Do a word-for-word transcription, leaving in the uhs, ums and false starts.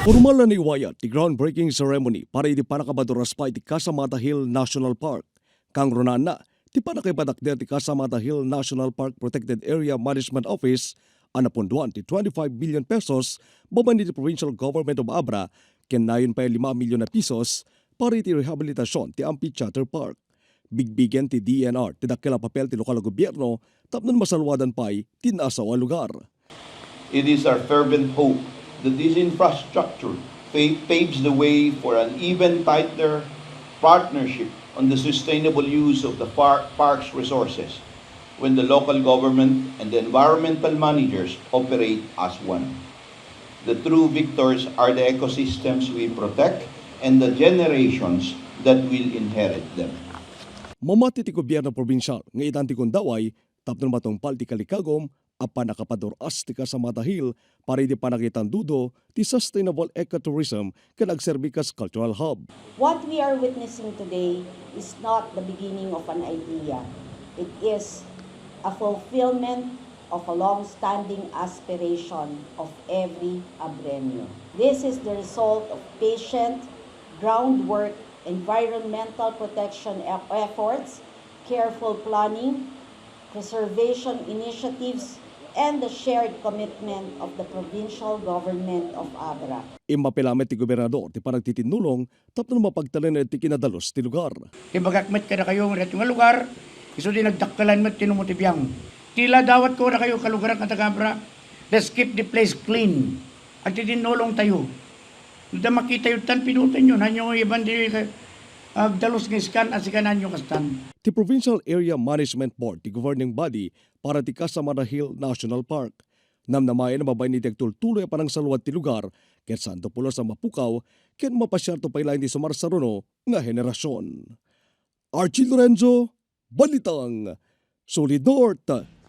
Pormal a naiwayat ti groundbreaking ceremony para iti pannakapaduras pay ti Casamata Hill National Park. Kangrunaanna, ti pannakaipadakder ti Casamata Hill National Park Protected Area Management Office a napunduan ti twenty-five million pesos babaen iti Provincial Government of Abra ken nayon pay a lima a milyon a pesos para iti rehabilitasyon ti Amphitheater Park. Bigbigen ti D E N R ti dakkel a papel ti lokal a gobierno tapno masaluadan pay ti naasaw a lugar. It is our fervent hope that this infrastructure fa- paves the way for an even tighter partnership on the sustainable use of the par- park's resources when the local government and the environmental managers operate as one. The true victors are the ecosystems we protect and the generations that will inherit them. Mamati ti gobierno probinsial nga itan ti gundaway tapno matungpal ti kalikagum a pannakapaduras ti Casamata Hill para iti pannakitandudo ti sustainable ecotourism ken agserbi kas cultural hub. What we are witnessing today is not the beginning of an idea. It is a fulfillment of a long-standing aspiration of every Abreño. This is the result of patient groundwork, environmental protection e- efforts, careful planning, preservation initiatives, and the shared commitment of the provincial government of Abra. Immapila met ti gobernador ti panagtitinnulong tapno mapagtalinaed ti kinadalus ti lugar. Ti bagak met kadakayo nga daytoy nga lugar, isu ti nagdakkelan met ti numo ti biang. Ti la dawatko kadakayo, kalugarak nga taga-Abra, let's keep the place clean. Agtitinnulong tayo. No ta makitayo tan pinutanyo, hanyo iban ti agdalus nga iskan a sikananyo kastan. Ti Provincial Area Management Board ti governing body para ti Casamata Hill National Park. Namnamaen a babaen iti agtultuloy a panangsaluad ti lugar, ket saanto pulos a mapukaw ken mapasiarto pay laeng ti sumarsaruno nga henerasion. Archie Lorenzo, Balitang Solid North.